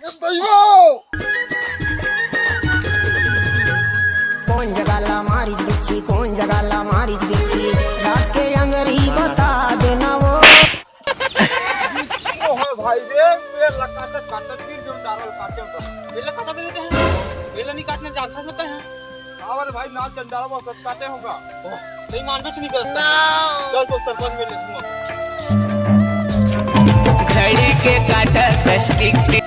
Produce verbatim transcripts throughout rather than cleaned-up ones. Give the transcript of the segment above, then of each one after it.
कौन जगह ला मारिस बिच्छी, कौन जगह ला मारिस बिच्छी, रात के अंगरी बता देना वो। ओ है भाई रे, पेड़ ला काटत काटत गिर जो डारल काटे का। पेड़ ला काटत रहते हैं, पेड़ ला नहीं काटना जानता होता है। हाँ वाले भाई, नाच चंडाला बहुत काटे होगा। नहीं मानबे से नहीं करता। चल तो सरपंच में ले दूंगा। घड़ी के काटा दस टिक टिक।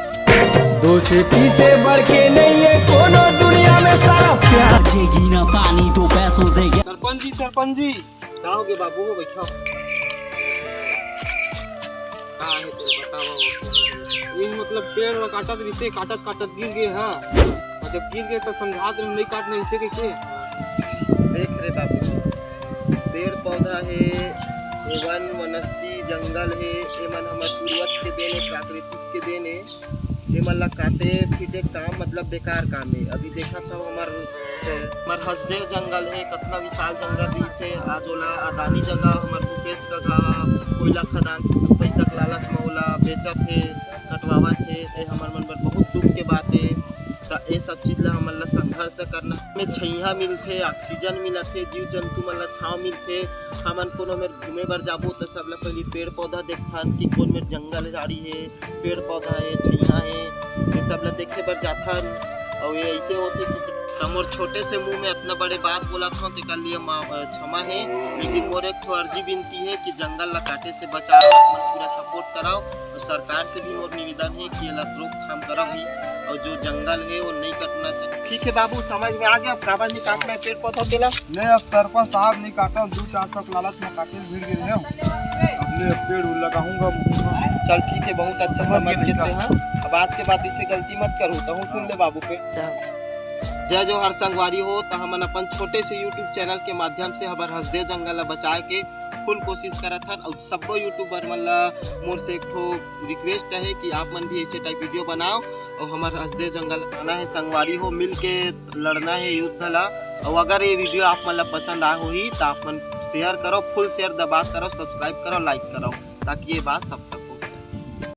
दोस्ती से बढ़ के नहीं है कोनो दुनिया में सारा प्यार। बचेगी ना पानी तो पैसों से क्या। सरपंच जी, सरपंच जी। का हो गए बाबू, हो बैठा। का है तेरे बतावा? ये मतलब पेड़ ला काटत रिसे, काटत काटत गिर गए हा। और जब गिर गए तो समझात रहे नहीं काटना इसे कैसे। देख रे बाबू, पेड़ पौधा हे, ये वन वनस्पति जंगल हे, ये मन हमर पूर्वज के देन हे, प्राकृतिक के देन हे। ये मन ला काटे पीटे काम मतलब बेकार काम हे। अभी देखत हव हमर, हमर हसदेव जंगल हे, कतना विशाल जंगल रहिस हे, आज ओला अदानी जगह हमर भूपेश कका कोयला खदान के पैसा के लालच में ओला बेचत हे, कटवावत हे। ये हमर मन बर बहुत दुख के बात हे। त ये सब चीज ला हमन ला संघर्ष करना में छइहा मिलथे, ऑक्सीजन मिलथे, जीव जंतु मन ला छांव मिलथे। हमन कोनो मेर घूमे बर जाबो त सबले पहिली पेड़ पौधा देखथन कि कोन मेर जंगल झाड़ी हे, पेड़ पौधा हे, छइहा हे, ये सब ला देखे बर जाथन। अउ ये ऐसे होथे कि त मोर छोटे से मुंह में इतना बड़े बात बोलत हंव, तेकर लिए मा-, क्षमा हे, लेकिन मोर एक ठो अर्जी विनती हे कि जंगल ला काटे से बचाओ, अपन पूरा सपोर्ट कराओ। अउ सरकार से भी मोर निवेदन हे कि एला रोकथाम करव ही, अउ जो जंगल हे वो नहीं कटना चाहिए। ठीक है बाबू, समझ में आ गया, अब काबर नहीं काटना है पेड़ पौधा तेला। नहीं, अब सरपंच साहब नहीं काटा, दो चार सौ के लालच में काटे भिड़ गए हैं। अब ले पेड़ उड़ लगाऊंगा। चल ठीक है, बहुत अच्छा समझ गए हैं। अब आज के बाद इसे गलती मत करो, तो हूँ सुन ले बाबू के। जय जोहार संगवारी हो, तो हमन अपन छोटे से YouTube चैनल के माध्यम से हमर हसदेव जंगल ला बचाए के फुल कोशिश करत हन। अउ सब्बो यूट्यूबर मन ला मोर से एक ठो रिक्वेस्ट हे कि आप मन भी ऐसे टाइप वीडियो बनाओ अउ हमर हसदेव जंगल आना है संगवारी हो, मिल के लड़ना है युद्ध ला। अउ अगर ये वीडियो आप मन ला पसंद आए होही तो आप मन शेयर करो, फुल शेयर दबा करो, सब्सक्राइब करो, लाइक करो, ताकि ये बात सब